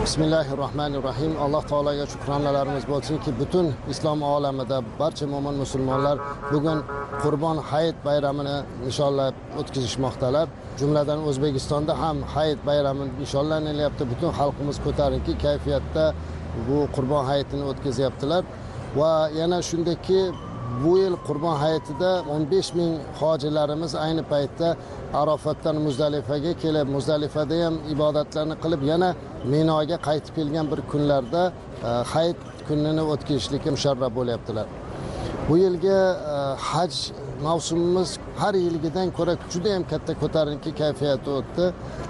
Bismillahirrohmanirrohim. Alloh taologa shukronalarimiz bo'lsinki, butun islom olamida barcha mo'min musulmonlar bugun Qurbon hayit bayramini nishonlab o'tkazishmoqdalar. Jumladan O'zbekistonda ham hayit bayrami nishonlanilyapti. Butun xalqimiz ko'tarinki kayfiyatda bu Qurbon hayitini o'tkazyaptilar. Va yana shundaki, bu yil Qurbon hayitida 15 ming hojilarimiz ayni paytda Arofatdan Muzdalifaga kelib, Muzdalifada ham ibodatlarni qilib, yana Minoga qaytib kelgan bir kunlarda hayit kunini o'tkazishlikka musharraf bo'lyaptilar. Bu yilgi haj mavsumimiz har yilgidan ko'ra juda ham katta ko'tarinki kayfiyatda o'tdi.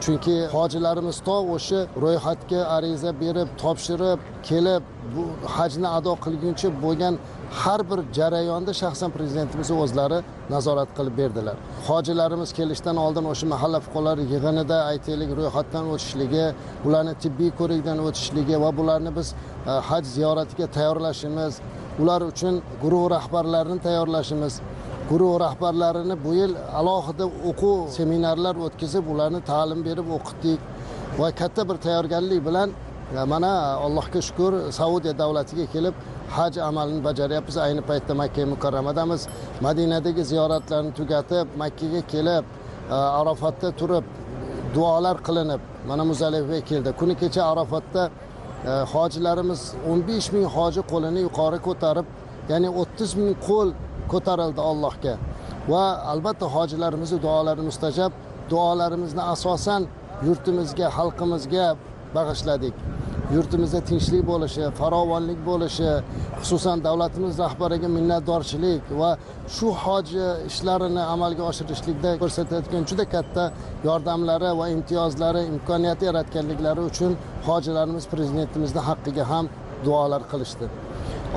Chunki hojilarimiz to o'sha ro'yxatga ariza berib, topshirib, kelib bu hajni ado qilguncha bo'lgan har bir jarayonda shaxsan prezidentimiz o'zlari nazorat qilib berdilar. Hojilarimiz kelishdan oldin o'sha mahalla fuqarolari yig'inida aytaylik ro'yxatdan o'tishligi, ularni tibbiy ko'rikdan o'tishligi va bularni biz haj ziyoratiga tayyorlashimiz, ular uchun guruh rahbarlarini tayyorlashimiz, guruh rahbarlarini bu yil alohida o'quv seminarlar o'tkazib, ularni ta'lim berib o'qitdik va katta bir tayyorgarlik bilan mana Allohga shukr Saudiya davlatiga kelib haj amalini bajaryapmiz. Ayni paytda Makka mukarramadamiz. Madinadagi ziyoratlarni tugatib, Makkaga kelib, Arofatda turib duolar qilinib, mana Muzdalifaga keldi. Kuni kecha Arofatda hojilarimiz 15 ming hoji qo'lini yuqori ko'tarib, ya'ni 30 ming qo'l ko'tarildi Allohga. Va albatta hojilarimizning duolari mustajab, duolarimizni asosan yurtimizga, xalqimizga bag'ishladik. Yurtimizda tinchlik bo'lishi, farovonlik bo'lishi, xususan davlatimiz rahbariga minnatdorchilik va shu hoji ishlarini amalga oshirishlikda ko'rsatayotgan juda katta yordamlari va imtiyozlari, imkoniyati yaratganliklari uchun hojilarimiz prezidentimizning haqqiga ham duolar qilishdi.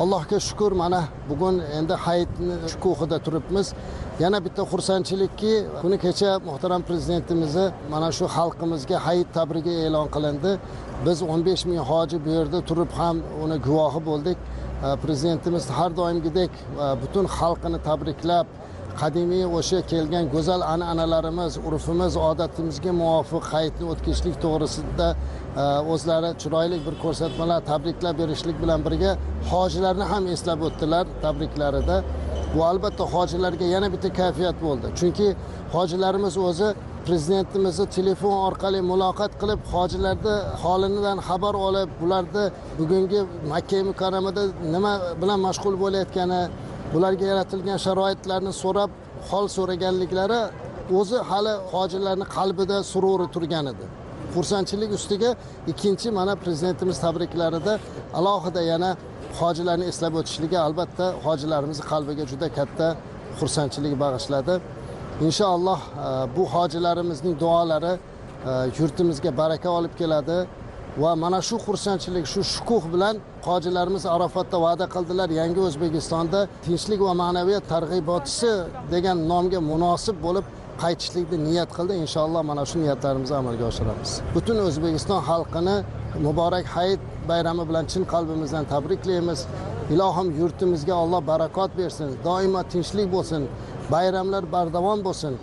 Allohga shukr, mana bugun endi hayitni shukuhida turibmiz. Yana bitta xursandchilikki, kuni kecha muhtaram prezidentimizni mana shu xalqimizga hayit tabrigi e'lon qilindi. Biz 15 ming hoji bu yerda turib ham uni guvohi bo'ldik. Prezidentimiz har doimgidek butun xalqini tabriklab, qadimiy o'sha kelgan go'zal an'analarimiz, urfimiz, odatimizga muvofiq hayitni o'tkazishlik to'g'risida o'zlari chiroyli bir ko'rsatmalar, tabriklar berishlik bilan birga hojilarni ham eslab o'tdilar tabriklarida. Bu albatta hojilarga yana bitta kayfiyat bo'ldi. Chunki hojilarimiz o'zi prezidentimizni telefon orqali muloqot qilib, hojilarni holidan xabar olib, ularni bugungi Makka mukarramada nima bilan mashg'ul bo'layotgani, bularga yaratilgan sharoitlarni so'rab, hol so'raganliklari o'zi hali hojilarning qalbida sururi turgan edi. Xursandchilik ustiga ikkinchi mana prezidentimiz tabriklarida alohida yana hojilarni eslab o'tishligi albatta hojilarimizning qalbiga juda katta xursandchilik bag'ishladi. Inshaalloh bu hojilarimizning duolari yurtimizga baraka olib keladi va mana shu xursandchilik, shu shukuh bilan hojilarimiz Arofatda va'da qildilar, yangi O'zbekistonda tinchlik va ma'naviyat targ'ibotchisi degan nomga munosib bo'lib qaytishlikni niyat qildi. Inshaalloh mana shu niyatlarimizni amalga oshiramiz. Butun O'zbekiston xalqini muborak hayit bayrami bilan chin qalbimizdan tabriklaymiz. Ilohim yurtimizga Alloh barakot bersin, doimo tinchlik bo'lsin, bayramlar bardavom bo'lsin.